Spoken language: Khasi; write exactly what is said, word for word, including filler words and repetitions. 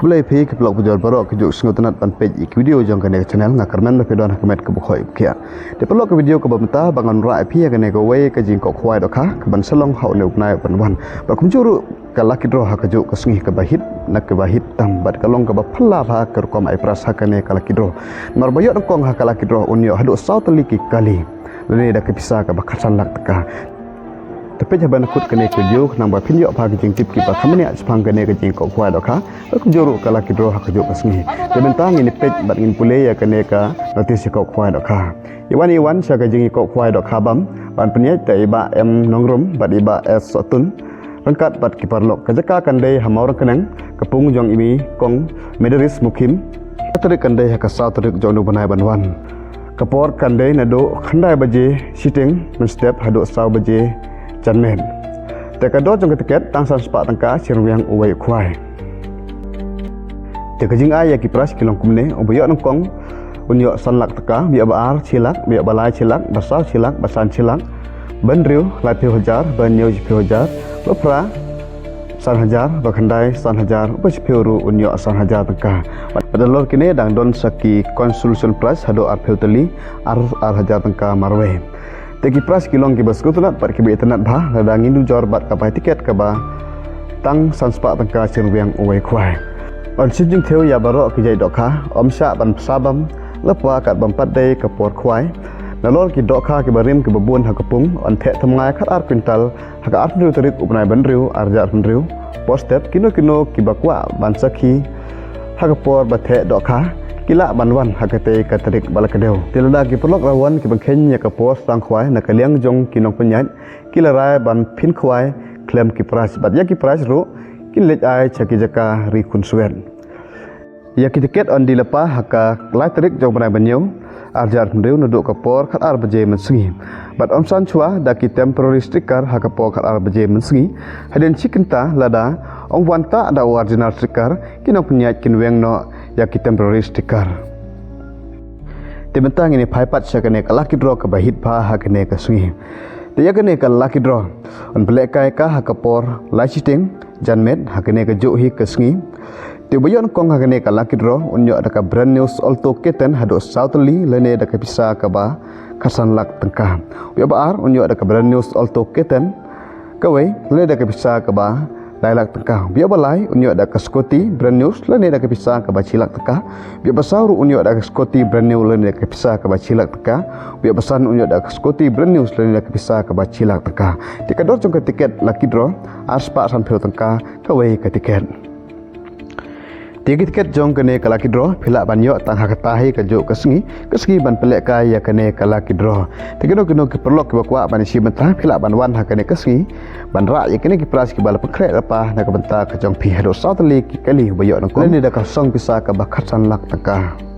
Khublei phi ki paralok bajor baroh ki juh sngewtynnat ban peit ïa ki video jong kane ka channel. Nga kyrmen ba phi don ha ka met kaba khoit ba khiah. Te paralok, ka video kaba mynta ba ngan wanrah ïa phi ïa kane kawei ka jingkoh khwai dohkha kaban sa long ha une u bnai uban wan. Bad kumjuh ruh ka lucky draw ha kajuh ka sngi kaba hit na kaba hit tam bad ka long kaba phylla bha ka rukom ai prize ha kane ka lucky draw. Namar ba ïoh nyngkong ha ka lucky draw un ïoh haduh saw tylli ki kali lane da ka pisa kaba khatsan lak tyngka. Te peit haduh ban kut kane ka video khnang ba phin ïoh bha ki jingtip kiba kham bniah shaphang kane ka jingkoh khwai dohkha bad kumjuh ruh ka lucky draw ha kajuh ka sngi. Te mynta ngin ïa peit bad ngin pule ïa kane ka notice ïa koh khwai dohkha. Ïa wan ïa wan sha ka jingïakoh khwai dohkha bam ban pynïaid da i Bah M Nongrum bad i Bah S Sohtun ryngkat bad ki paralok. Ka jaka kan dei ha Mawryngkneng, ka pung jong i Kong Mederis Mukhim. Ka tarik kan dei ha ka saw tarik jong une u bnai ban wan. Ka por kan dei naduh khyndai baje shiteng mynstep haduh saw baje janmiet. Te ka dor jong ka tiket tang san spah tyngka shi ryngwiang uwei u khwai. Te ka jingai ïa ki prize ki long kumne: uba ïoh nyngkong un ïoh san lak tyngka, ba ïoh ba ar shi lak, ba ïoh ba lai shi lak, ba saw shi lak, ba san shi lak, ba hynriew laiphew hajar, ba hynñiew shiphew hajar, ba phra san hajar, ba khyndai san hajar, ba shiphew ruh un ïoh san hajar tyngka. Bad nalor kine dang don sa ki consolation prize haduh arphew tylli, ar, ar hajar tyngka marwei. Te ki prize ki long kiba sngewtynnat bad kiba itynnat bha lada ngin nujor bad ka bai tiket kaba tang san spah tyngka shi ryngwiang uwei u khwai. Yn shim jingthew ïa baroh ki jait dohkha, ym shah ban pynbam lypa kat bym pat dei ka por khwai. Nalor ki dohkha kiba rim kiba bun ha ka pung, yn theh thymmai khatar kwintal ha ka arphew hynriew tarik u bnai ba hynriew, ar hajar arphew hynriew. Por step, kino kino kiba kwah ban sakhi ha ka por ba theh dohkha ki lah ban wan ha katei ka tarik ba la kdew. Te lada ki paralok la wan kiban kheiñ ïa ka por sdang khwai na ka liang jong ki nongpynïaid, ki la rai ban pynkhwai khlem ki prize bad ïa ki prize ruh kin leit ai sha ki jaka ri khunswet. Ïa ki tiket yn die lypa ha ka lai tarik jong u bnai ba hynñiew, ar hajar arphew hynriew, naduh ka por khatar baje mynsngi. Bad ym san shuwa da ki temporary sticker ha ka por khatar baje mynsngi. Hadien shi kynta lada ym wan tah da u original sticker, ki nongpynïaid kin weng noh ïa ki temporary sticker. Te mynta ngin ïa phai pat sha kane ka lucky draw kaba hit bha ha kane ka sngi. Te ïa kane ka lucky draw yn pynlehkai ka ha ka por lai shiteng janmiet ha kane kajuh hi ka sngi. Te uba ïoh nyngkong ha kane ka lucky draw un ïoh da ka brand new Alto K ten haduh saw tylli lane da ka pisa kaba khatsan lak tyngka. Uba ïoh ba ar un ïoh da ka brand new Alto K ten kawei lane da ka pisa kaba lai lak tyngka. Uba ïoh ba lai un ïoh da ka scooty brand new lane da ka pisa kaba shi lak tyngka. Uba ïoh ba saw ruh un ïoh da ka scooty brand new lane da ka pisa kaba shi lak tyngka. Uba ïoh ba san un ïoh da ka scooty brand new lane da ka pisa kaba shi lak tyngka. Te ka dor jong ka tiket lucky draw ar spah sanphew tyngka kawei ka tiket. Te ïa ki tiket jong kane ka lucky draw phi lah ban ïoh tang ha kata hi kajuh ka sngi, ka sngi ban pynlehkai ïa kane ka lucky draw. Te kino kino ki paralok kiba kwah ban ïashim bynta phi lah ban wan ha kane ka sngi ban rah ïa kine ki prize kiba la pynkhreh lypa na ka bynta ka jong phi, haduh saw tylli ki kali uba ïoh nyngkong lane da ka song pisa kaba khatsan lak tyngka.